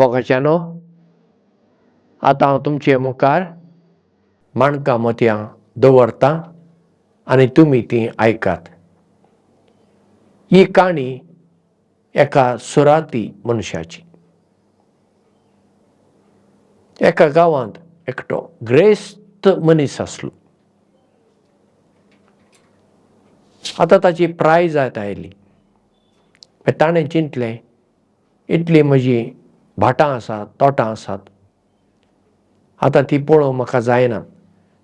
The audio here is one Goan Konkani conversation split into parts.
मोगाच्यानो, आतां हांव तुमचे मुखार माणकां मोतयां दवरतां आनी तुमी तीं आयकात. ही काणी एका सुराती मनशाची. एका गांवांत एकटो ग्रेस्त मनीस आसलो. आतां ताची प्राय जायत आयली. ताणें चिंतलें, इतलीं म्हजीं भाटां आसात, तोटां आसात, आतां ती पळोवंक म्हाका जायना.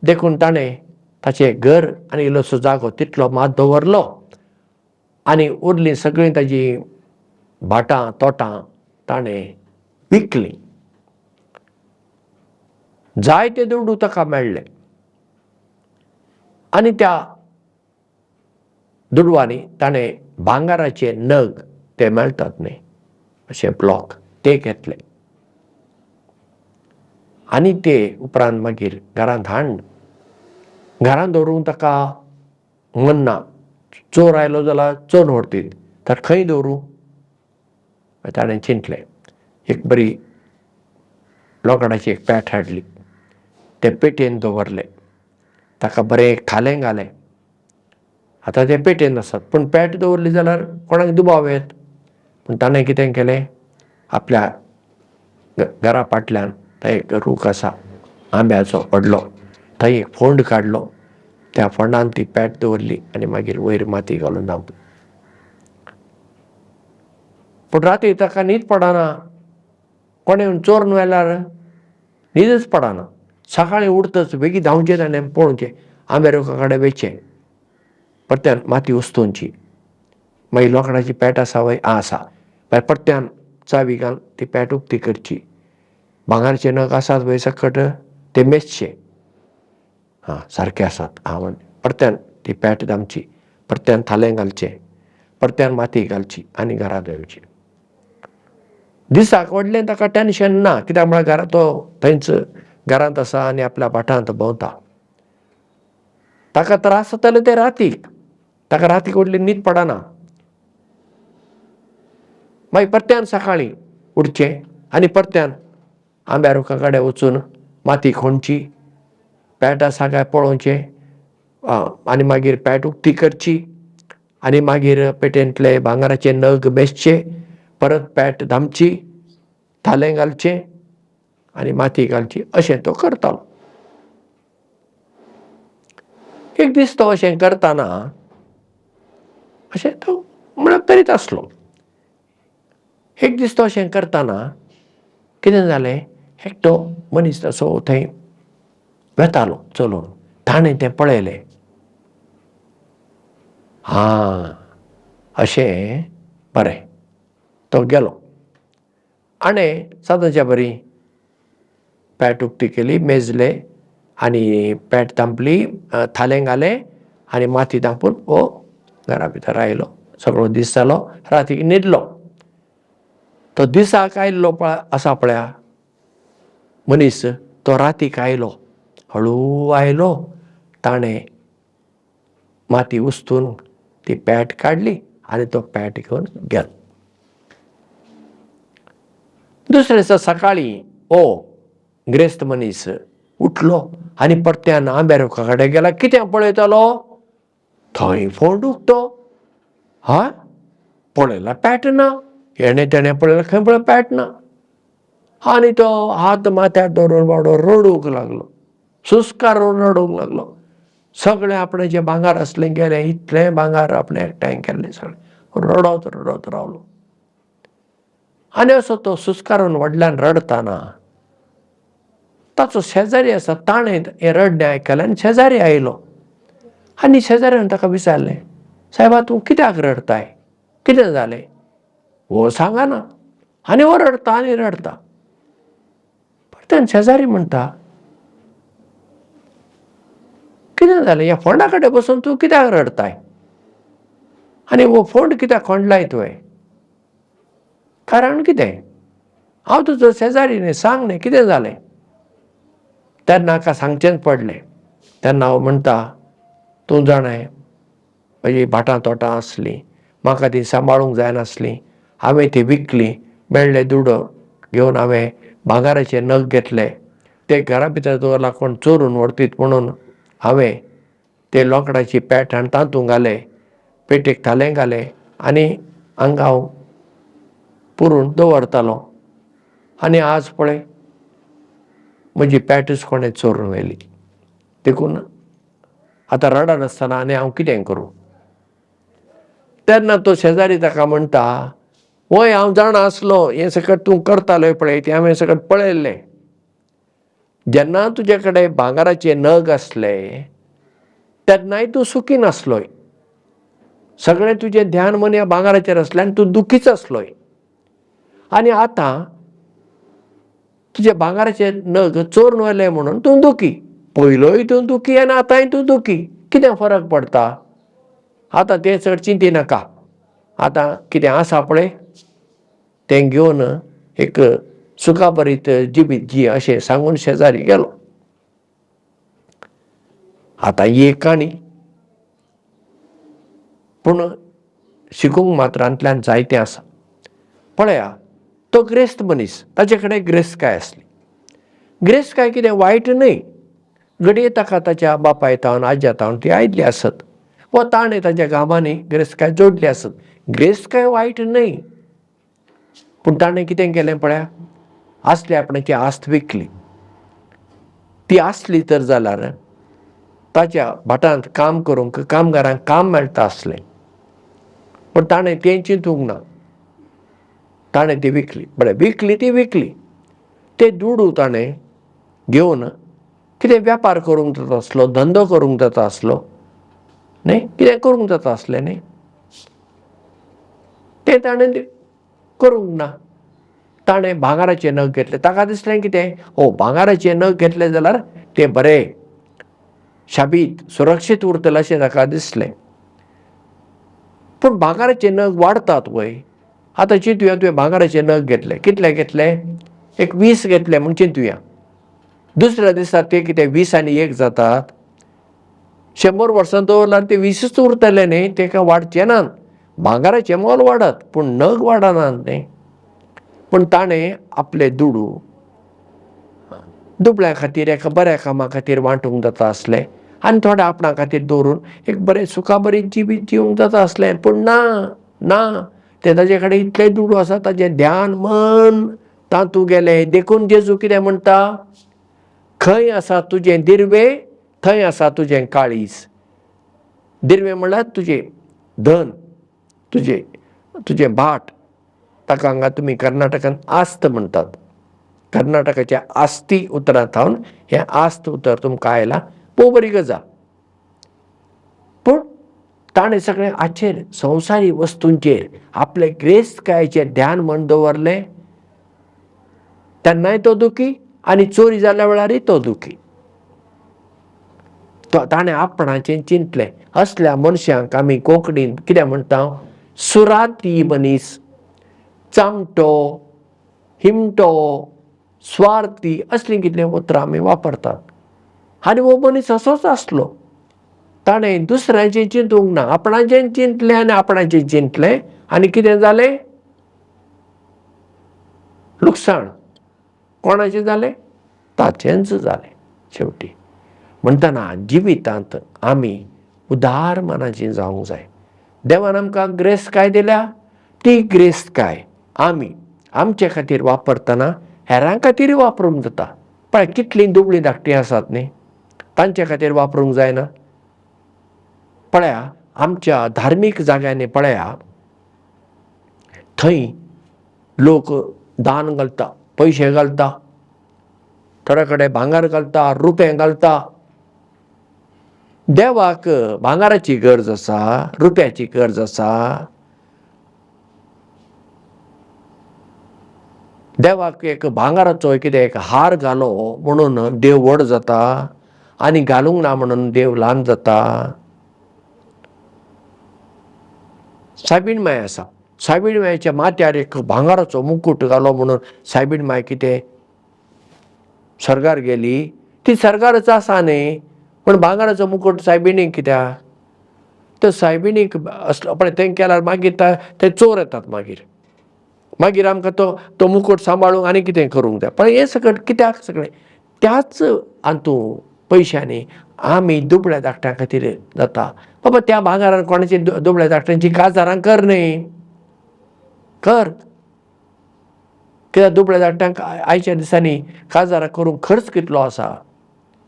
देखून ताणें ताचें घर आनी इल्लोसो जागो तितलो मात दवरलो आनी उरलीं सगळीं ताजी भाटां तोटां ताणें विकलीं. जायते दुडू ताका मेळ्ळे आनी त्या दुडवांनी ताणें भांगराचे नग ते मेळटात न्हय अशे ब्लॉक ते घेतले आनी ते उपरांत मागीर घरांत हाडून घरांत दवरूंक ताका मन ना. चोर आयलो जाल्यार चोर व्हरतीत, तर खंय दवरूं? ताणें चिंतलें, एक बरी लोखणाची एक पेट हाडली, ते पेटयेन दवरले, ताका बरें थालें घालें. आतां ते पेटयेन आसात, पूण पेट दवरली जाल्यार कोणाक दुबाव येत. पूण ताणें कितें केलें, आपल्या घरा फाटल्यान थंय एक रूख आसा आंब्याचो व्हडलो, थंय एक फोंड काडलो, त्या फोंडान ती पेट दवरली आनी मागीर वयर माती घालून धांपली. पूण राती ताका न्हीद पडना, कोणें चोरून व्हेल्यार न्हीदच पडना. सकाळीं उठतच बेगीन धांवचें, ताणें पळोवचें, आंब्या रुखा कडेन वयचें, परत्यान माती उस्तोवची, मागीर लोखणाची पेट आसा वय, आं आसा, मागीर परत्यान चावी घालून ती पेट उक्ती करची, भांगराचे नग आसात वय सकट ते मेजचे, आं सारके आसात, आं म्हण परत्यान ती पेट धांपची, परत्यान थालें घालचें, परत्यान माती घालची आनी घरांत येवची. दिसाक व्हडलें ताका टेंशन ना, कित्याक म्हळ्यार घरा तो थंयच घरांत आसा आनी आपल्या भाटांत भोंवता. ताका त्रास जाताले ते रातीक, ताका रातीक व्हडली न्हीद पडना. मागीर परत्यान सकाळीं उठचें आनी परत्यान आंब्या रुखा कडेन वचून माती खोणची, पेट आसा काय पळोवचें आनी मागीर पेट उक्ती करची आनी मागीर पेटेंतले भांगराचे नग मेजचे, परत पेट धांपची, थालें घालचें आनी माती घालची, अशें तो करतालो. एक दीस तो अशें करतना अशें तो म्हळ्यार करीत आसलो. एक दीस तो अशें करतना कितें जालें, एकटो मनीस असो थंय वेतालो चलून, ताणें तें पळयलें, आं अशें बरें, तो गेलो. आनी सदांच्या बरी पेट उक्ती केली, मेजले आनी पेट धांपली, थालें घालें आनी माती धांपून हो घरा भितर आयलो. सगळो दीस जालो, रातीक न्हिदलो. तो दिसाक आयिल्लो पळय आसा पळया मनीस, तो रातीक आयलो, हळू आयलो, ताणें माती उस्तून ती पेट काडली आनी तो पेट घेवन गेलो. दुसरे दिसा सकाळीं ओ ग्रेस्त मनीस उठलो आनी परत्यान आंब्या रुखा कडेन गेला. कितें पळयतालो, थंय फोंड उगतो, हा पळयला पेट ना, हेणें तेणें पळयलें, खंय पळय पेट ना. आनी तो हात माथ्यार दवरून बाबडो रडूंक लागलो, सुस्कारून रडूंक लागलो. सगळें आपणें जें भांगर आसलें गेलें, इतलें भांगर आपणें एकठांय केल्लें सगळें, रडत रडत रावलो. आनी असो तो सुस्कारून व्हडल्यान रडटाना ताचो शेजारी आसा, ताणें हें रडणें आयकलें आनी शेजारी आयलो आनी शेजाऱ्यान ताका विचारलें, सायबा तूं कित्याक रडटाय, कितें जालें? हो सांगना आनी हो रडटा आनी रडटा. परत्यान शेजारी म्हणटा, कितें जालें, ह्या फोंडा कडेन बसून तूं कित्याक रडटाय आनी हो फोंड कित्याक खोंडलाय तुवें, कारण कितें? हांव तुजो शेजारी न्ही, सांग न्ही कितें जालें? तेन्ना हाका सांगचेंच पडलें. तेन्ना हांव म्हणटा, तूं जाणाय म्हजी भाटां तोटां आसलीं, म्हाका तीं सांबाळूंक जायनासलीं, हांवें ती विकली, मेळ्ळे दुडो घेवन हांवें भांगराचे नग घेतले. ते घरा भितर दवरला कोण चोरून व्हरतीत म्हणून हांवें ते लोकडाची पेट हाडून तातूंत घाले, पेटेक थालें घालें आनी हांगा हांव पुरून दवरतालो. आनी आज पळय म्हजी पेटच कोणें चोरून व्हेली. देखून आतां रडनासतना आनी हांव कितें करूं? तेन्ना तो शेजारी ताका म्हणटा, वय हांव जाणा आसलो हें सगळें तूं करतालो पळय तें हांवें सगळें पळयल्लें. जेन्ना तुजे कडेन भांगराचे नग आसले तेन्नाय तूं सुखी नासलोय, सगळें तुजें ध्यान मन ह्या भांगराचेर आसलें आनी तूं दुखीच आसलोय. आनी आतां तुजे भांगराचे नग चोरून व्हेले म्हणून तूं दुखी, पयलोय तूं दुखी आनी आतांय तूं दुखी, कितें फरक पडटा? आतां तें चड चिंती नाका, आतां कितें आसा पळय तें घेवन एक सुखाभरीत जिवीत जी अशें सांगून शेजारी गेलो. आतां ही एक काणी, पूण शिकूंक मात्रांतल्यान जायतें आसा. पळया, तो ग्रेस्त मनीस, ताचे कडेन ग्रेस्तकाय आसली. ग्रेस्तकाय कितें वायट न्हय, घडये ताका ताच्या बापाय थावन आज्या थावन ती आयिल्ली आसत वा ताणें ताच्या गांवांनी ग्रेस्तकाय जोडली आसत. ग्रेस्तकाय वायट न्हय, पूण ताणें कितें केलें पळया, आसली आपणाची आस्त विकली. ती आसली तर जाल्यार ताच्या भाटांत काम करूंक कामगारांक काम मेळटा आसलें, पूण ताणें तें चिंतूंक ना, ताणें ती विकली. बरें, विकली ती विकली, ते दुडू ताणें घेवन कितें व्यापार करूंक जाता आसलो, धंदो करूंक जाता आसलो न्ही, कितें करूंक जाता आसलें न्ही, तें ताणें करूंक ना. ताणें भांगराचे नग घेतले. ताका दिसलें कितें, हो भांगराचे नग घेतले जाल्यार ते बरे शाबीत सुरक्षीत उरतले अशें ताका दिसलें. पूण भांगराचे नग वाडटात वय? आतां चिंतुया, तुवें भांगराचे नग घेतले, कितले घेतले? एक 20 घेतले म्हूण चिंतुया. दुसऱ्या दिसा ते कितें 20 आनी 1 जातात? 100 वर्सां दवरल्यार ते 20च उरतले न्ही, तेका वाडचे नात. भांगराचें मोल वाडत पूण नग वाडनात न्ही. पूण ताणें आपले दुडू दुबळ्या खातीर एका बऱ्या कामा खातीर वांटूंक जाता आसलें आनी थोडे आपणा खातीर दवरून एक बरें सुखाभरीत जिवीत जिवंक जाता आसलें. पूण ना ना, तें ताजे कडेन इतले दुडू आसा, ताजें ध्यान मन तातूंत गेलें. देखून जेजू कितें म्हणटा, खंय आसा तुजें दिर्वें थंय आसा तुजें काळीज. दिर्वें म्हणल्यार तुजें धन, तुजें तुजें भाट, ताका हांगा तुमी कर्नाटकान आस्त म्हणटात. कर्नाटकाच्या आस्ती उतरां थावन हें आस्त उतर तुमकां आयलां, भोव बरी गजाल. पूण ताणें सगळें हाचेर संवसारी वस्तूंचेर आपलें ग्रेस्तकायेचें ध्यान म्हण दवरलें. तेन्नाय तो दुखी आनी चोरी जाल्या वेळारय तो दुखी. तो ताणें आपणाचें चिंतलें. असल्या मनशांक आमी कोंकणींत कितें म्हणटा, सुराती मनीस, चामटो, हिमटो, स्वार्थी, असलीं कितलीं उतरां आमी वापरतात. आनी हो मनीस असोच आसलो. ताणें दुसऱ्यांचें चिंतूंक ना, आपणाचें चिंतलें आनी आपणाचें चिंतलें आनी कितें जालें, लुकसाण कोणाचें जालें, ताचेंच जालें शेवटी. म्हणटना जिवितांत आमी उदार मनाची जावंक जाय. देवान आमकां ग्रेस्तकाय दिल्या, ती ग्रेस्तकाय आमी आमचे खातीर वापरतना हेरां खातीर वापरूंक जाता. पळय कितलीं दुबळीं धाकटीं आसात न्ही, तांचे खातीर वापरूंक जायना. पळया आमच्या धार्मीक जाग्यांनी पळया, थंय लोक दान घालता, पयशे घालता, थोडे कडेन भांगर घालता, रुपें घालता. देवाक भांगराची गरज आसा, रुप्याची गरज आसा. देवाक एक भांगराचो कितें एक हार घालो म्हणून देव व्हड जाता आनी घालूंक ना म्हणून देव ल्हान जाता. सायबीण माय आसा, सायबीण मायच्या माथ्यार एक भांगराचो मुकूट घालो म्हणून सायबीण माय कितें सर्गार गेली? ती सर्गारच आसा न्ही, पूण भांगराचो मुकूट सायबिणीक कित्याक? तर सायबिणीक असलो पळय तें केल्यार मागीर ते चोर येतात, मागीर मागीर आमकां तो तो मुकोट सांबाळूंक आनी कितें करूंक जाय. पण हें सगळें कित्याक सगळें त्याच हातूंत पयशांनी आमी दुबळ्या धाकट्यां खातीर जाता. बाबा त्या भांगरान कोणाची दुबळ्या धाकट्यांची काजारां कर न्ही, कर. कित्याक दुबळ्या धाकट्यांक आयच्या दिसांनी काजारां करूंक खर्च कितलो आसा,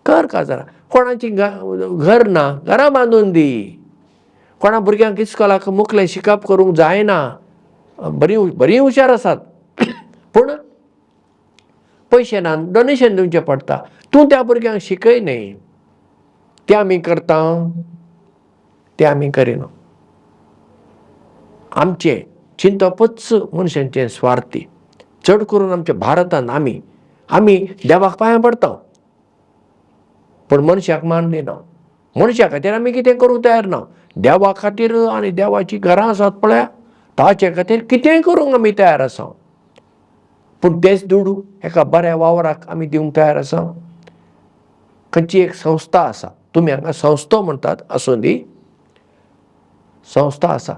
कर काजारां. कोणाची घर ना, घरां बांदून दी. कोणा भुरग्यांक इस्कोलाक मुखलें शिकप करूंक जायना, बरीं बरीं हुशार आसात पूण पयशे ना, डोनेशन दिवचें पडटा. तूं त्या भुरग्यांक शिकय न्ही. तें आमी करता, तें आमी करिना. आमचें चिंतपच मनशांचें स्वार्थी. चड करून आमच्या भारतांत आमी आमी देवाक पांयां पडटा पूण मनशाक मान दिना. मनशा खातीर आमी कितें करूंक तयार ना. देवा खातीर आनी देवाचीं घरां आसात पळया ताचे खातीर कितेंय करूंक आमी तयार आसा. पूण तेच दुडू एका बऱ्या वावराक आमी दिवंक तयार आसा. खंयची एक संस्था आसा, तुमी हांगा संस्थो म्हणटात, आसूं दी, संस्था आसा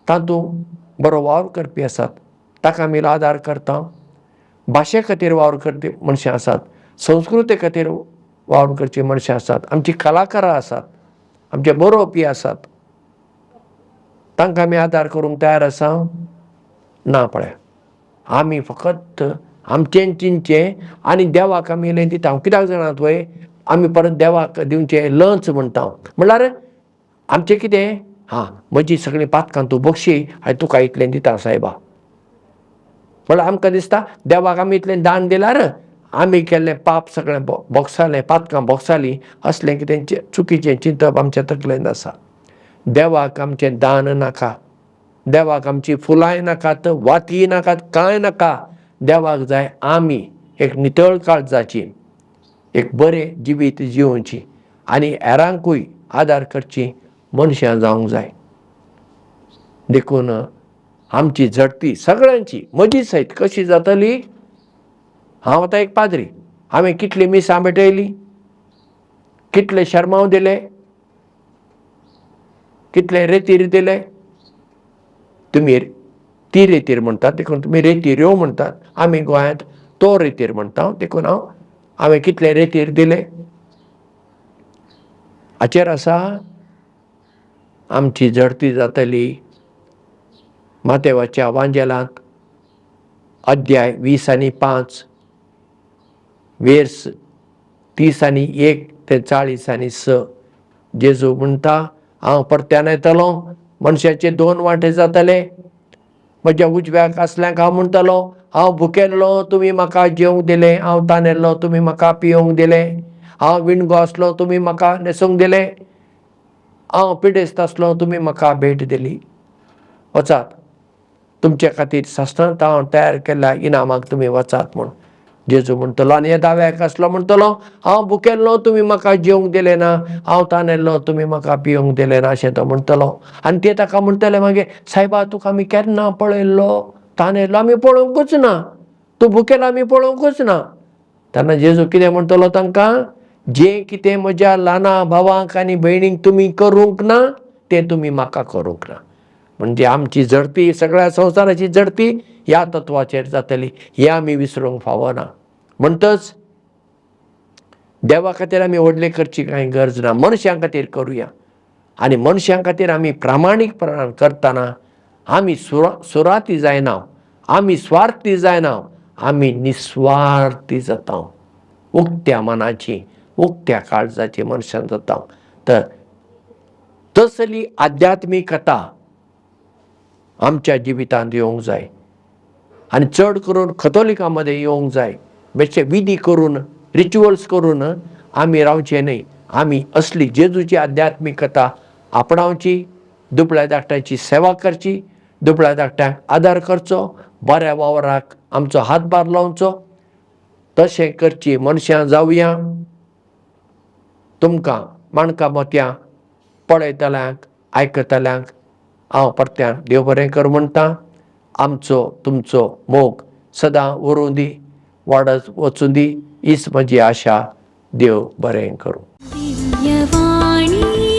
तातूंत बरो वावर करपी आसात, ताका आमी आदार करता. भाशे खातीर वावर करपी मनशां आसात, संस्कृते खातीर वावर करची मनशां आसात, आमची कलाकारां आसात, आमचे बरोवपी आसात, तांकां आमी आदार करूंक तयार आसा ना. पळया आमी फकत आमचें चिंतचें आनी देवाक आमी इल्लें दिता. कित्याक जाणात वय, आमी परत देवाक दिवचें लंच म्हणटा. म्हणल्यार आमचें कितें, हां म्हजी सगळीं पातकां तूं बक्षी आनी तुका इतलें दिता सायबा. म्हणल्यार आमकां दिसता देवाक आमी इतलें दान दिल्यार आमी केल्लें पाप सगळें बोगसालें, पातकां बोगसालीं, असलें कितें चुकीचें चिंतप आमच्या तकलेंत आसा. देवाक आमचें दान नाका, देवाक आमची फुलांय नाकात, वातीय नाकात, कांय नाका. देवाक जाय आमी एक नितळ काळजाची, एक बरें जिवीत जिवची आनी हेरांकूय आदार करची मनशां जावंक जाय. देखून आमची झडती सगळ्यांची, म्हजी सयत कशी जातली. हांव आतां एक पाद्री, हांवें कितलीं मिसां भेटयलीं, कितले शर्मांव दिले, कितले रेतीर दिले. तुमी ती रेतीर म्हणटात देखून तुमी रेतिऱ्यो म्हणटात, आमी गोंयांत तो रेतीर म्हणटा. देखून हांवें कितले रेतीर दिले हाचेर आसा आमची झडती जातली. मातेवाच्या वांजेलांत अध्याय 20 आनी 5 वेर्स 30 आनी 1 ते 40 आनी 6 जेजू म्हणटा, हांव परत्यान येतलो, मनशाचे 2 वांटे जातले. म्हज्या उजव्याक आसल्यांक हांव म्हणटलो, हांव भुकेल्लो तुमी म्हाका जेवंक दिलें, हांव तानेल्लो तुमी म्हाका पियोवंक दिलें, हांव विणगो आसलो तुमी म्हाका न्हेसूंक दिलें, हांव पिडेस्त आसलो तुमी म्हाका भेट दिली. वचात, तुमचे खातीर सासणांत हांव तयार केल्ल्या इनामाक तुमी वचात म्हूण जेजू म्हणटलो. आनी ह्या दाव्याक आसलो म्हणटलो, हांव भुकेल्लो तुमी म्हाका जेवंक दिलें ना, हांव तानेल्लो तुमी म्हाका पियोवंक दिलें ना, अशें तो म्हणटलो. आनी ते ताका म्हणटले मागीर, सायबा तुका आमी केन्ना पळयल्लो, तानेल्लो आमी पळोवंकूच ना, तूं भुकेलो आमी पळोवंकूच ना. तेन्ना जेजू कितें म्हणटलो तांकां, जें कितें म्हज्या ल्हाना भावांक आनी भयणींक तुमी करूंक ना तें तुमी म्हाका करूंक ना. म्हणजे आमची झडती, सगळ्या संवसाराची झडती ह्या तत्वाचेर जातली, हें आमी विसरूंक फावना. म्हणटच देवा खातीर आमी व्हडलें करची कांय गरज ना, मनशां खातीर करुया. आनी मनशां खातीर आमी प्रामाणीकपणान करतना आमी सुराती जायना, आमी स्वार्थी जायना, आमी निस्वार्थी जाता, उक्त्या मनाची, उक्त्या काळजाची मनशां जाता. तर तसली आध्यात्मिकता आमच्या जिवितांत येवंक जाय आनी चड करून कथोलिकां मदें येवंक जाय. बेश्टे विधी करून, रिच्युअल्स करून आमी रावचे न्हय. आमी असली जेजूची आध्यात्मिकता आपणावची, दुबळ्या धाकट्यांची सेवा करची, दुबळ्या धाकट्यांक आदार करचो, बऱ्या वावराक आमचो हातभार लावचो. तशें करची मनशां जावया. तुमकां माणकां मोतयां पळयतल्यांक, आयकतल्यांक हांव परत्यान देव बरें कर म्हणटा. आमचो तुमचो मोग सदां उरूं दी, वाडत वचूं दी, हीच म्हजी आशा. देव बरें करूं. दिव्यवाणी.